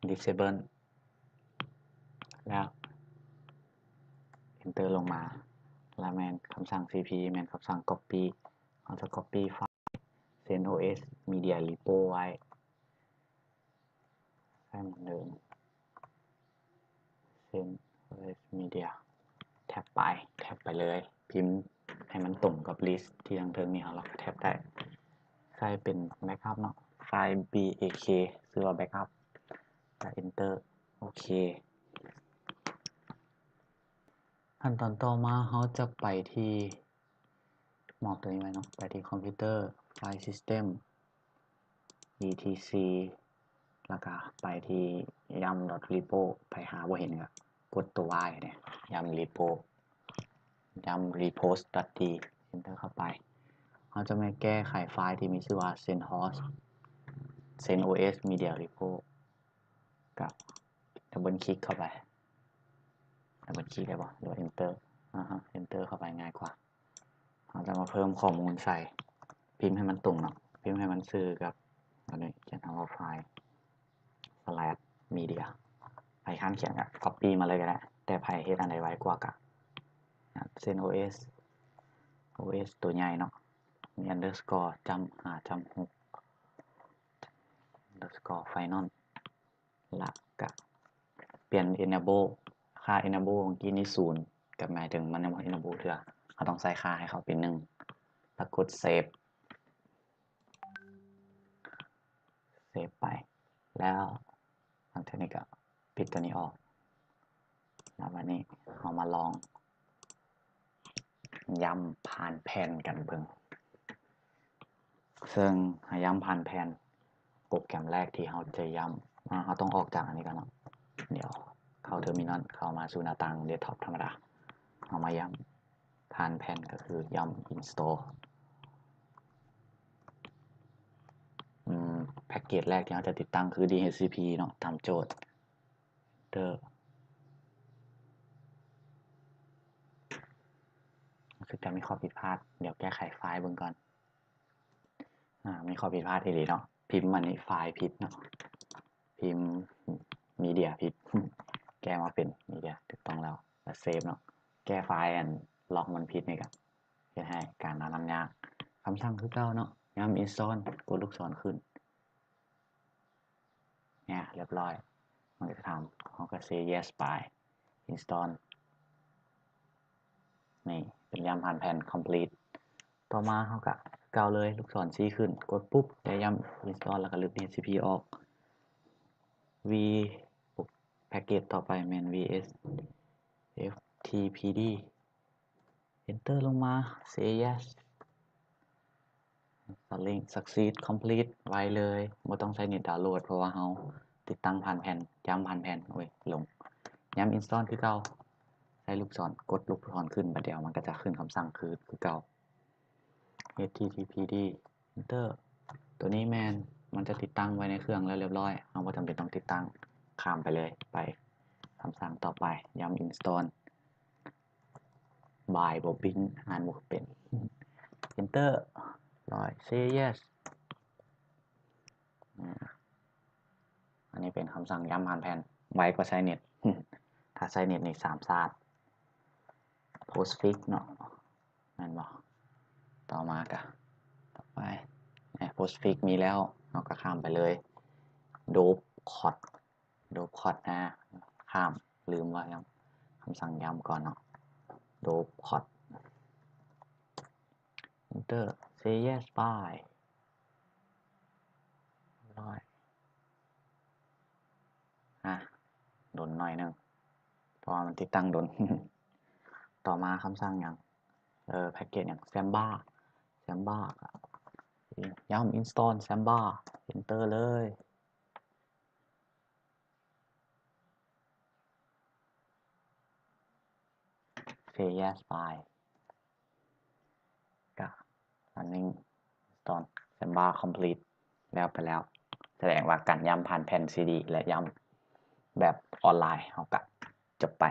disable ແລ້ວ enter ລົງມາ ແລ້ວແມ່ນຄຳສັ່ງ cp ແມ່ນຄຳສັ່ງ copy ເຮົາຈະ copy ໄຟລ໌ CentOS Media Repo ໄວ້ ໃຊ້ເໝືອນເດີມ CentOS Media ແທັບໄປ ແທັບໄປເລີຍ ພິມໃຫ້ມັນຕົງກັບ list ທີ່ທາງເທິງນີ້ ເຮົາກໍແທັບໄດ້ ໃຊ້ເປັນ backup ເນາະ ໄຟລ໌ bak ຊື່ວ່າ backup ແລ້ວ enter ໂອເຄ ຂັ້ນຕອນຕໍ່ມາເຮົາຈະໄປທີ່ ມອບຕົວນີ້ໄວ້ເນາະ ໄປທີ່ຄອມພິວເຕີ File System etc ແລ້ວກະໄປທີ່ yum.repo ໃຜຫາບໍ່ເຫັນກະກົດຕົວ y ເດ້ yum repo yum repos.d enter ເຂົ້າໄປ ເຮົາຈະມາແກ້ໄຂໄຟລ໌ທີ່ມີຊື່ວ່າ CentOS CentOS Media Repo ກະ double click ເຂົ້າໄປ double click ໄດ້ບໍ່ ຫຼືວ່າ enter ອ່າຮະ enter ເຂົ້າໄປງ່າຍກວ່າ ເຮົາຈະມາເພີ່ມຂໍ້ມູນໃສ່ ພິມໃຫ້ມັນຕົງເນາະ ພິມໃຫ້ມັນຊື່ກັບອັນນີ້ ຂຽນຄຳວ່າ file slash media ໃຜຄ້ານຂຽນກໍ copy ມາເລີຍກໍໄດ້ ແຕ່ໃຜເຮັດອັນໃດໄວກວ່າກໍ CentOS OS ຕົວໃຫຍ່ເນາະ ມີ underscore ຈ້ຳ ຫ້າຈ້ຳ ຫົກ underscore final ແລ້ວກະປ່ຽນ enable ຄ່າ enable ເມື່ອກີ້ນີ້ ສູນ ກໍໝາຍເຖິງມັນຍັງບໍ່ enable ເທື່ອ ເຮົາຕ້ອງໃສ່ຄ່າໃຫ້ເຂົາເປັນ ໜຶ່ງ ແລ້ວກົດ save save ໄປ ແລ້ວຫຼັງຈາກນີ້ກໍປິດຕົວນີ້ອອກ ແລ້ວບັດນີ້ເຮົາມາລອງ ຢ້ຳຜ່ານແຜ່ນກັນເບິ່ງ ເຊິ່ງໃຫ້ຢ້ຳຜ່ານແຜ່ນ ໂປຣແກຣມແລກທີ່ເຮົາຈະຢ້ຳ ເຮົາຕ້ອງອອກຈາກອັນນີ້ກ່ອນເນາະ ດຽວເຂົ້າເທີມິນອນ ເຂົ້າມາສູ່ໜ້າຕ່າງເດັສທັອບທຳມະດາ ເຮົາມາຢ້ຳຜ່ານແຜ່ນກໍຄືຢ້ຳ install ອືມ ແພັກເກດແລກທີ່ເຮົາຈະຕິດຕັ້ງຄື DHCP ເນາະ ຕາມໂຈດ ເດີ ຄືຈະມີຂໍ້ຜິດພາດ ດຽວແກ້ໄຂໄຟລ໌ເບິ່ງກ່ອນ ອາ ມີຂໍ້ຜິດພາດອີ່ຫຼີເນາະ ພິມອັນນີ້ໄຟລ໌ຜິດເນາະ ພິມ media ຜິດ ແກ້ມາເປັນ media ຖືກຕ້ອງແລ້ວ ແລ້ວ save ເນາະ ແກ້ໄຟລ໌ອັນ log ມັນຜິດນີ້ກໍເຮັດໃຫ້ການນຳງານຍາກ ຄຳສັ່ງຄືເກົ່າເນາະ ຍາມ install ກົດລູກສອນຂຶ້ນ ເນຍ ຮຽບຮ້ອຍ ມັນກໍຈະຖາມ ເຮົາກໍ say yes ໄປ install ນີ້ເປັນຢ້ຳຜ່ານແຜ່ນ complete ຕໍ່ມາເຮົາກໍຄືເກົ່າເລີຍ ລູກສອນຊີ້ຂຶ້ນ ກົດປຸບ ໄດ້ຢ້ຳ install ແລ້ວກໍລຶບ DHCP ອອກ V ແພັກເກດຕໍ່ໄປແມ່ນ vsftpd enter ລົງມາ say yes installing success complete ໄວເລີຍ ບໍ່ຕ້ອງໃຊ້ເນັດດາວໂຫຼດ ເພາະວ່າເຮົາຕິດຕັ້ງຜ່ານແຜ່ນ ຢ້ຳຜ່ານແຜ່ນ ໂອ້ຍ ຫຼົງ ຢ້ຳ install ຄືເກົ່າ ໃຊ້ລູກສອນ ກົດລູກສອນຂຶ້ນ ບາດດຽວມັນກໍຈະຂຶ້ນຄຳສັ່ງຄື ຄືເກົ່າ vsftpd enter ຕົວນີ້ແມ່ນມັນຈະຕິດຕັ້ງໄວ້ໃນເຄື່ອງແລ້ວຮຽບຮ້ອຍ ເຮົາບໍ່ຈຳເປັນຕ້ອງຕິດຕັ້ງ ຂ້າມໄປເລີຍ ໄປຄຳສັ່ງຕໍ່ໄປ ຢ້ຳ install ບາຍ ບໍ່ບິນ ອ່ານບໍ່ເປັນ enter ຮ້ອຍ say yes ອາ ອັນນີ້ເປັນຄຳສັ່ງຢ້ຳຜ່ານແຜ່ນ ໄວກວ່າໃຊ້ເນັດ ຖ້າໃຊ້ເນັດນີ້ສາມຊາດ postfix ເນາະ ແມ່ນບໍ່? ຕໍ່ມາກະ ຕໍ່ໄປ postfix ມີແລ້ວ ເຮົາກໍຂ້າມໄປເລີຍ dovecot dovecot ນະ ຂ້າມ ລືມວ່າຍັງ ຄຳສັ່ງຢ້ຳກ່ອນເນາະ dovecot enter say yes ໄປ ຮຽບຮ້ອຍ ອ່ະ ດົນໜ້ອຍໜຶ່ງ ເພາະວ່າມັນຕິດຕັ້ງດົນ ຕໍ່ມາຄຳສັ່ງຫຍັງ ເອີ ແພັກເກດຫຍັງ Samba Samba ຢ້ຳ install Samba enter ເລີຍ say yes ໄປ ກະ running install Samba complete ແລ້ວໄປແລ້ວ ສະແດງວ່າການຢ້ຳຜ່ານແຜ່ນ cd ແລະ ຢ້ຳແບບອອນລາຍ ເຮົາກະຈົບໄປ.